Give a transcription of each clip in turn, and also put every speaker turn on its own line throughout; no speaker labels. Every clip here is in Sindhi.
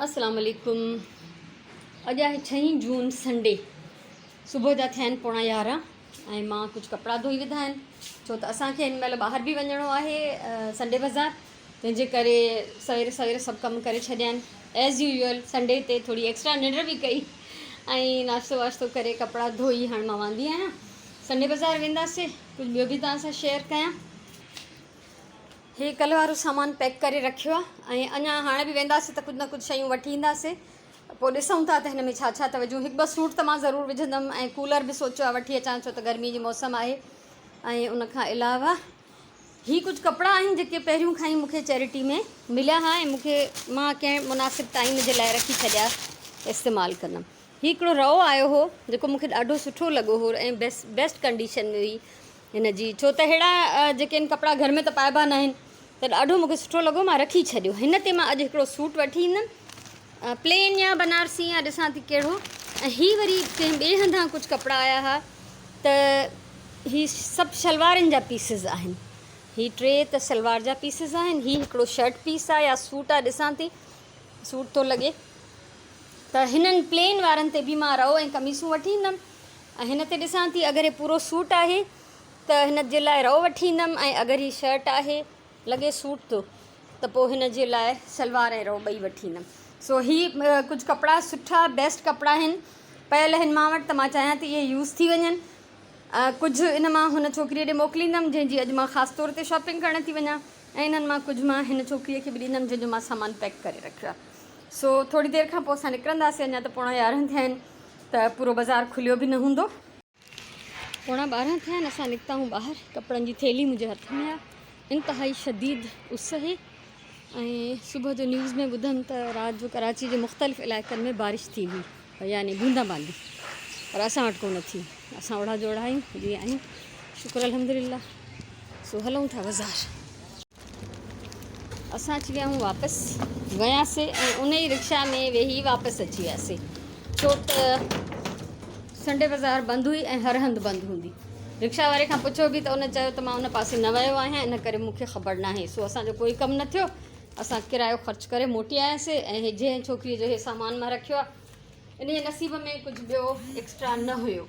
السلام عليڪم اڄ آهي ڇهين جون سنڊي صبح جا ٿيا آهن پوڻا يارهن ۽ مان ڪجهه ڪپڙا ڌوئي وڌا آهن ڇو ته اسان کي هن مهل ٻاهر به وڃڻو آهي سنڊي بازار تنهن جي ڪري سوير سوير سڀ ڪم ڪري ڇڏيا آهن ايز يوزل سنڊي تي ٿوري ايڪسٽرا ننڊ به ڪئي ۽ ناشتو واشتو ڪري ڪپڙا ڌوئي هاڻي مان واندي آهيان سنڊي بازار وينداسي ڪجهه ٻيو به توهان سان شيئر ڪيان هي ڪلهه وارو سامان پيڪ ڪري رکيو آهي ۽ اڃا هاڻي به وينداسين ته ڪجهه نه ڪجهه شيون وٺي اينداسين پوء ڏسون ٿا ته هن ۾ ڇا ڇا ٿا وجهون هڪ ٻه سوٽ ته مان ضرور وجهندم ۽ ڪولر به سوچيو آهي وٺي اچان ڇو ته گرمي جي موسم آهي ۽ ان کان علاوه هي ڪجهه ڪپڙا آهن جيڪي پهريون کان ئي مون کي چيرٽي ۾ مليا هئا ۽ مون کي مان ڪنهن مناسب ٽائيم جي لاء رکي ڇڏيا استعمال ڪندم هي هڪڙو رئو آيو هو جيڪو مون کي ڏاڍو سٺو لڳو هو ۽ بيسٽ ڪنڊيشن ۾ هئي هن جي ڇو ته ههڙا جيڪي آهن ڪپڙا گهر ۾ ته پائبا نه آهن ته ڏاڍو مون کي سٺو لڳو مان رکي ڇڏيو هن تي مان اڄ هڪڙو سوٽ وٺي ايندم پلين يا بنارسي يا ڏسان ٿي ڪهڙو ۽ هي وري ڪنهن ٻئي هنڌان ڪجهه ڪپڙا آيا هئا ته هي سڀ شلوارن جا پيسز آهن هي ٽي ته شلوار جا پيسز آهن هي هڪڙو شرٽ پيس آهي يا سوٽ آهي ڏسان ٿي سوٽ ٿو لڳي ته هنن پلين وارن تي به مان رئو ۽ قميصون وٺي ايندم ۽ هن تي ڏسان ٿي اگر هي پورو سوٽ آهي ته هن جي لاء رئو وٺي ايندم ۽ اگر هي شرٽ آهي لڳي سوٽ ٿو ته پوء هن جي لاء سلوار ۽ رئو ٻئي وٺي ايندم سو هي ڪجهه ڪپڙا سٺا بيسٽ ڪپڙا آهن پيل آهن مان وٽ ته مان چاهيان ٿي اهي يوز ٿي وڃن ڪجهه ان مان هن ڇوڪريء ڏي موڪليندم جنهن جي اڄ مان خاص طور تي شاپنگ ڪرڻ ٿي وڃان ۽ انهن مان ڪجهه مان هن ڇوڪريء کي به ڏيندم جنهن جو مان سامان پيڪ ڪري رکيو آهي. سو ٿوري دير کان پوء اسان نڪرنداسين اڃا ته پوڻا 11 ٿيا آهن ته پورو بازار کليو به نه هوندو. پوڻا 12 ٿيا آهن اسان نڪتا آهيون ٻاهر ڪپڙن جي ٿيلهي منهنجي هٿ ۾ آهي انتهائي شديد اس آهي ۽ صبح جو نيوز ۾ ٻڌم ته رات جو ڪراچي جي مختلف علائقن ۾ بارش ٿي هئي يعني بوندا باندي پر اسان وٽ ڪونه ٿي اسان اوڙا جوڙا آهيون جيئن آهيون شڪر الحمدلله سو هلون ٿا بازار اسان اچي ويا آهيون واپس وياسي ۽ ان ئي رڪشا ۾ ويهي واپس اچي وياسي ڇو ته سنڊي بازار بند هئي ۽ هر هنڌ بند هوندي رڪشا واري کان پڇيو به ته ان چيو ته مان ان پاسي نه ويو آهيان ان ڪري مون کي خبر ناهي سو اسان جو ڪوئي ڪم نه ٿيو اسان ڪرايو خرچ ڪري موٽي آياسي ۽ جنهن ڇوڪري جو هي سامان مان رکيو آهي ان جي نصيب ۾ ڪجهه ٻيو ايڪسٽرا نه هيو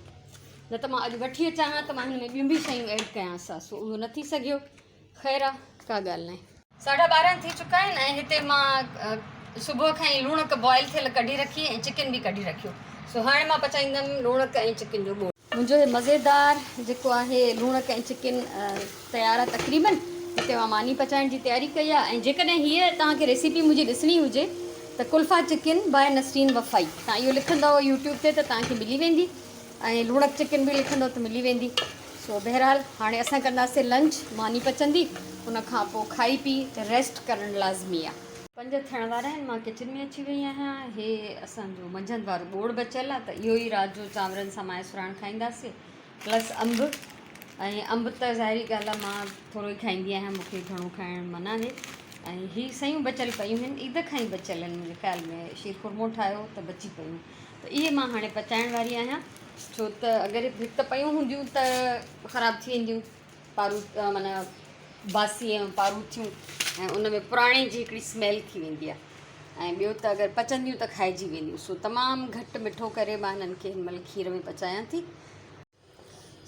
نه ته مان اڄ وٺي اچان ها ته مان هن ۾ ٻيون به شيون ايڊ ڪيانس ها سو اهو نه ٿي سگهيو خير آ ڪا ڳالهه ناهي. ساڍا 12 ٿي چڪا آهن ۽ هتي مان صبح کان ئي لوڻڪ بوائل ٿيل ڪڍي رکي ۽ چڪن به ڪڍي رکيو سو هاڻي مان پچائيندم لوڻڪ ۽ چڪن جو ٻوڙ. منهنجو هي مزيدار جيڪو آهي لوڻڪ ۽ چڪن تيار آهي تقريبن هتي مان ماني پچائڻ جي تياري ڪئي آهي ۽ جيڪڏهن هيء توهان کي ريسيپي منهنجي ڏسڻي هجي ته قلفا چڪن باء نسرين وفائي توهان اهو لکندؤ يوٽيوب تي ته توهان کي ملي ويندي ۽ لوڻڪ چڪن به لکندؤ ته ملي ويندي سو بهرحال هاڻي اسان ڪنداسين لنچ ماني پچندي ان کان پوء کائي پي ريسٽ ڪرڻ لازمي آهي. پنج ٿيڻ وارا آهن مان ڪچن ۾ اچي وئي آهيان هي اسان جو منجهند وارو ٻوڙ بچيل آهي ته اهو ئي رات جو چانورن سان مان سراڻ کائينداسي پلس انب ۽ انب ته ظاهري ڳالهه آهي مان ٿورو ئي کائيندي آهيان مونکي گهڻو کائڻ منع آهي ۽ هي سيون بچيل پيون آهن عيد کان ئي بچيل آهن منهنجي خيال ۾ شير خورمو ٺاهيو ته بچي پيون ته اهي مان هاڻي پچائڻ واري آهيان ڇو ته اگر هڪ ته پيون هونديون ته خراب ٿي وينديون پارو معنيٰ باسي ۽ پارو ٿيون ۽ ان ۾ پراڻي جي هڪڙي سميل ٿي ويندي آهي ۽ ٻيو ته اگر پچنديون ته کائجي وينديون سو تمام گهٽ مٺو ڪري مان هنن کي هن مهل کير ۾ پچايان ٿي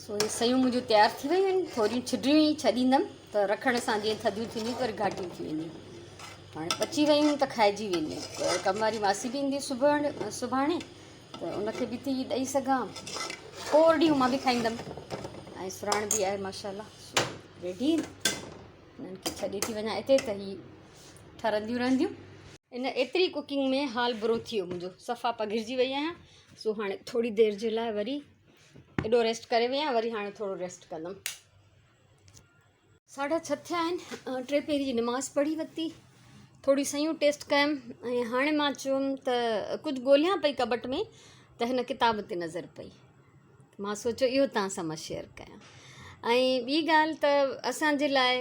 سو هي سيون منهنجون تيار ٿي ويون آهن ٿوريون ڇڊريون ئي ڇڏيندم ته رکڻ سان جيئن ٿڌيون ٿينديون ته وري گهاٽيون ٿي وينديون هاڻي پچي ويون ته کائجي وينديون ڪم واري ماسي به ايندي صبح سڀاڻي ته ان کي به ٿي ڏئي سگهان ٿورڙيون مان به کائيندم ۽ سراڻ به آهي ماشاء الله سو ريڊي انهن کي ڇڏي ٿي وڃان اتي ته هي ٺرنديون رهنديون ان ايتري ڪوڪنگ ۾ حال برو ٿي ويو منهنجو صفا پگهرجي وئي آهيان سو هاڻي ٿوري دير جي لاء وري ايڏو ريسٽ ڪري وئي آهيان وري هاڻي ٿورو ريسٽ ڪندم ساڍا ڇهه ٿيا آهن ٽي پهري جي نماز پڙهي ورتي ٿوري سيون ٽيسٽ ڪيم ۽ هاڻي مان چيم ته ڪجهه ڳولهيان پئي ڪٻٽ ۾ ته هن ڪتاب تي نظر پئي مان سوچيو اهو توهان سان مان شيئر ڪيان ۽ ٻي ڳالهه ته اسانجي لاء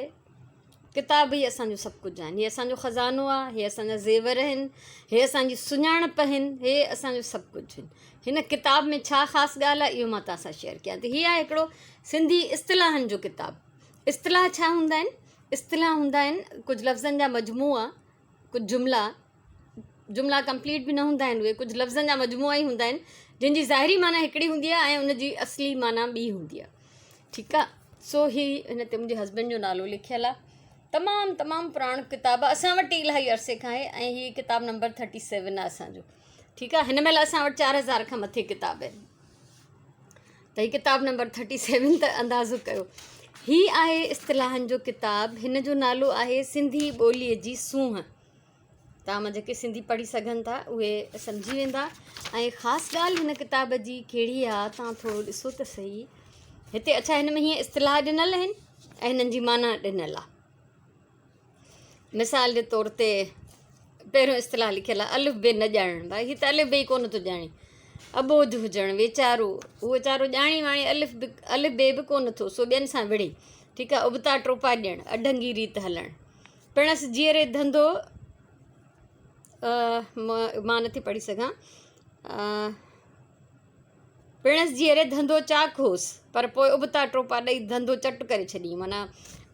ڪتاب ئي اسانجو سڀ ڪجهه آهن هي اسانجو خزانو آهي هي اسانجا زيور آهن هي اسانجي سڃاڻپ آهن هي اسانجو سڀ ڪجهه آهن هن ڪتاب ۾ ڇا خاص ڳالهه آهي اهو مان توهان سان شيئر ڪيان ٿي. هي آهي هڪڙو سنڌي اصطلاحن جو ڪتاب. اصطلاح ڇا هوندا آهن؟ اصطلاح هوندا آهن ڪجهه لفظن جا مجموعا، ڪجهه جملا جملا ڪمپليٽ به نه هوندا آهن اهي ڪجهه لفظن جا مجموعا ئي هوندا آهن جن جي ظاهري معنيٰ هڪڙي هوندي آهي ۽ ان جي اصلي معنيٰ ٻي هوندي آهي ٺيڪ آهي سو هي هن تي منهنجي هسبينڊ جو نالو لکيل آهي تمام تمام پراڻو ڪتاب آهي اسان وٽ الاهي عرصي کان آهي ۽ هي ڪتاب نمبر ٿرٽي سيون آهي اسانجو ٺيڪ آهي هن مهل اسان وٽ 4000 کان مٿي ڪتاب آهن ته هي ڪتاب نمبر ٿرٽي سيون ته اندازو ڪيو هي آهي اصطلاحن جو ڪتاب هن جو نالو آهي سنڌي ٻوليء جي سونهن توهان مان جيڪي سنڌي پڙهي سگهن ٿا اهي سمجهي ويندا ۽ خاص ڳالهه هن ڪتاب جي ڪهڙي آهي توهان ٿورو ڏسو ته سهي هتي اڇا هن ۾ هيئن اصطلاح ڏنل آهن ۽ هنن جي معنيٰ ڏنل آهي مثال جي طور تي پهريون اصطلاح لکيل آهي الف بي نه ڄاڻڻ ڀائي هي ته الف بي ئي ڪونه ٿو ڄاڻي اٻوجهه هجڻ ويچارو هو ويچارو ڄاڻي واڻي الف به الف بي به ڪونه ٿو سو ٻين سان وڙهي ٺيڪ آهي ابتا ٽوپا ڏيڻ اڍنگي ريت هلڻ پڻس جيئري ڌنڌو مان نٿي پڙهي سگهان پڻس جيئري ڌنڌو چاڪ هوس پر پوء ابتا ٽوپا ڏئي ڌنڌو چٽ ڪري ڇڏيائين معنيٰ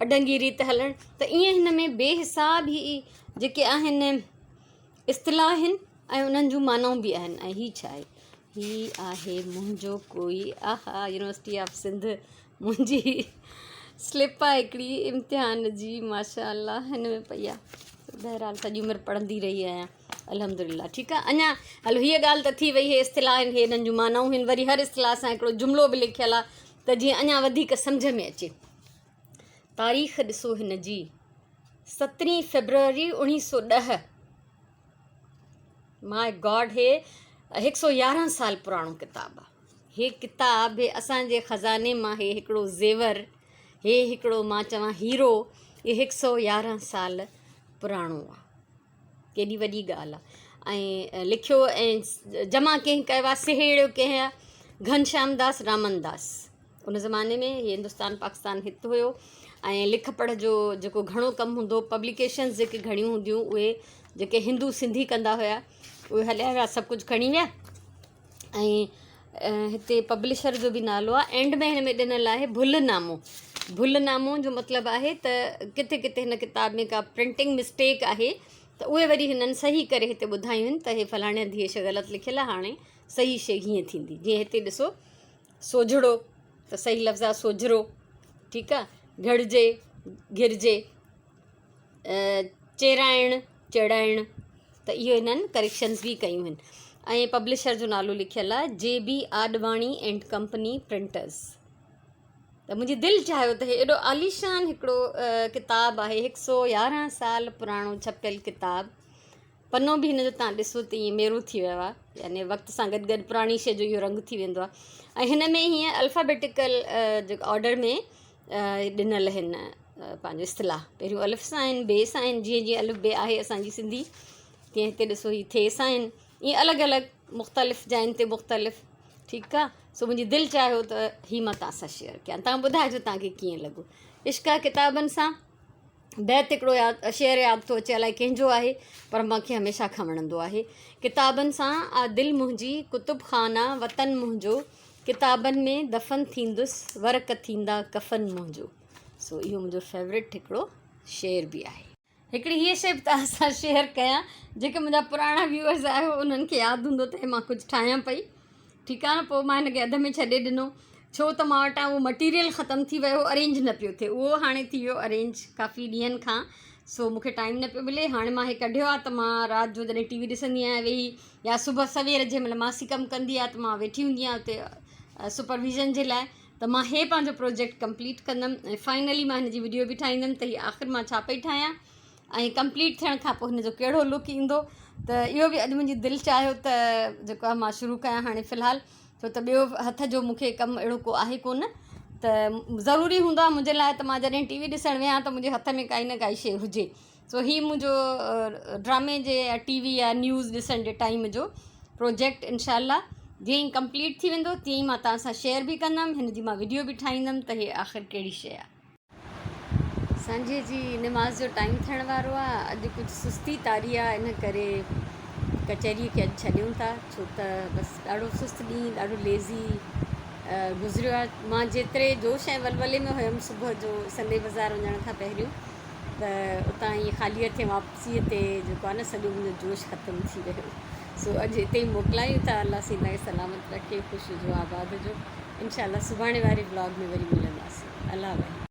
اڍنگي ريت هلڻ ته ائين هن ۾ بي حساب هي جيڪي آهن اصطلاح آهن ۽ انهن جون معنائون به آهن ۽ هي ڇا آهي هي آهي منهنجو ڪوئي آها يونيورسٽي آف سنڌ منهنجي سلپ آهي هڪڙي امتحان جي ماشاء الله هن ۾ پئي آهي بهرحال سڄي عمر پڙهندي رهي آهيان الحمد لله ٺيڪ آهي اڃا هلو هيء ڳالهه ته ٿي وئي هي اصطلاح آهن هي هنن جون معنائون آهن وري هر اصطلاح سان هڪڙو جملو به لکيل آهي ته جيئن اڃا وڌيڪ سمجهه ۾ اچي تاريخ ڏسو هن جي سترهين فيبروري 1910 ماء گاڊ هي هڪ سو يارهن سال پراڻو ڪتاب آهي هي ڪتاب هي اسان جي خزاني مان هي هڪڙو زيور هي هڪڙو مان چوان هيرو هي هڪ سو يارهن سال پراڻو آ ڪيڏي وڏي ڳالهه آ ۽ لکيو ۽ جمع ڪنهن ڪيو آ سهيڙيو ڪنهن آ گهنشام داس رامن داس ان زماني ۾ هي هندستان پاڪستان هت هيو ۽ لک پڙهه جو جيڪو گهڻو ڪم هوندو پبليڪيشنز جيڪي گهڻيون هونديون اهي جيڪي هندو سنڌي ڪندا هيا اهي هليا ويا سڀ ڪجهه کڻي ويا ۽ هتي پبلشر جو به نالو آهي اينڊ ۾ هن ۾ ڏنل آهي ڀل نامو ڀل نامو جو مطلب آهي ته ڪٿي ڪٿي هن ڪتاب ۾ ڪا پرنٽنگ مسٽيڪ آهي ته اهي وري هنن صحيح ڪري هتي ٻڌايون آهن ته هي فلاڻي هنڌ هيء شيء غلط لکيل آهي هاڻي صحيح شيء هيئن ٿيندي جيئن هتي ڏسو سوجهڙو ته صحيح لفظ آهي سوجهرو ٺيڪ آهي گهڙجي گهرجي چيرائڻ چيڙائڻ ته اهو هنن ڪريڪشنز به ڪيون آهن ۽ پبلشر جو نالو لکيل آهي J B Advani and company printers ته منهنجي دل چاهيو ته ايڏو عاليشان هڪڙو ڪتاب آهي هڪ سو يارهن سال پراڻو ڇپيل ڪتاب پنو به هن جو تان ڏسو ته ائين ميرو ٿي ويو آهي يعني وقت سان گڏ گڏ پراڻي شيء جو اهو رنگ ٿي ويندو آهي ۽ هن ۾ هيئن الفابيٽيڪل جيڪو آرڊر ۾ ڏنل هن پنهنجو اصطلاح پهريون الف سان آهن بي سان آهن جيئن جيئن الف بي آهي اسانجي سنڌي تيئن هتي ڏسو هي ٿي سان آهن ائين الڳ الڳ مختلف جاين تي مختلف ٺيڪ آ سو منهنجي دل چاهيو ته هي مان توهان سان شيئر ڪيان توهان ٻڌائجو توهان کي ڪيئن لڳو عشق آ ڪتابن سان بيت هڪڙو ياد شعر ياد ٿو اچي الائي ڪنهن جو آهي پر مونکي هميشه کان وڻندو آهي ڪتابن سان آ دل منهنجي ڪتب خانه وطن منهنجو ڪتابن ۾ دفن ٿيندس ورق ٿيندا ڪفن منهنجو سو اهو منهنجو فيورٽ هڪڙو شعر به آهي. هڪڙي هيء شيء به توهان سان شيئر ڪيان جيڪي منهنجا پراڻا ويوئرز آهيو انهن کي ياد هوندو ته هي مان ڪجهه ٺاهيان پئي ٺيڪ آهي نه پوء مان هن کي اڌ ۾ ڇڏي ڏنو ڇو ته مان وٽان اهو مٽيريل ختم ٿي ويو ارينج نه پيو ٿئي اهو هاڻي ٿي ويو ارينج ڪافي ڏينهن کان سو مون کي ٽائيم نه پيو ملي هاڻي مان هي ڪڍيو آهي ته مان رات جو جڏهن ٽي وي ڏسندي آهيان ويهي يا صبح سوير جنهن مهل ماسي ڪم ڪندي آهي ته مان ويٺي هوندي آهيان اتي سپرويزن جي لاء ته مان هي پنهنجو پروجيڪٽ ڪمپليٽ ڪندم ۽ فائنلي مان هن جي وڊيو به ٺاهيندم ته هي آخر مان ڇا پئي ٺاهيان ۽ ڪمپليٽ ٿيڻ کان پوء هن جو ڪهڙو لڪ ايندو ته اهو به اڄ منهنجي دل چاهيو ته جيڪو آهي مان شروع ڪيان هاڻي في الحال ڇو ته ٻيو هٿ جو مون کي ڪم اهڙو ڪو آهي ڪونه ته ضروري هوندو آهي منهنجي لاء ته مان جڏهن ٽي وي ڏسڻ ويهان ته منهنجي هٿ ۾ ڪائي نه ڪائي شيء هجي سو هي منهنجو ڊرامي جي يا ٽي وي يا نيوز ڏسڻ جي ٽائيم جو پروجيڪٽ انشاء الله جيئن ئي ڪمپليٽ ٿي ويندو تيئن ئي مان توهان سان شيئر به ڪندم هن جي مان وڊيو به ٺاهيندم ته هي آخر ڪهڙي شيء آهي. سانجهي جي نماز جو ٽائيم ٿيڻ وارو آهي اڄ ڪجهه سستي طاري آهي ان ڪري ڪچهري کي اڄ ڇڏيون ٿا ڇو ته بس ڏاڍو سست ڏينهن ڏاڍو ليزي گذريو آهي مان جيتري جوش ۽ ولولي ۾ هيم صبح جو سنڊي بازار وڃڻ کان پهريون. ته اتان ائين خالي هٿين واپسيء تي جيڪو آهي نه سڄو منهنجو جوش ختم ٿي ويو. سو اڄ هتي ئي موڪلايون ٿا. الله سائين توهان کي سلامت رکي، خوش هجو، آباد هجو. انشاء الله سڀاڻي واري ولاگ ۾ وري ملنداسين. الله وحي.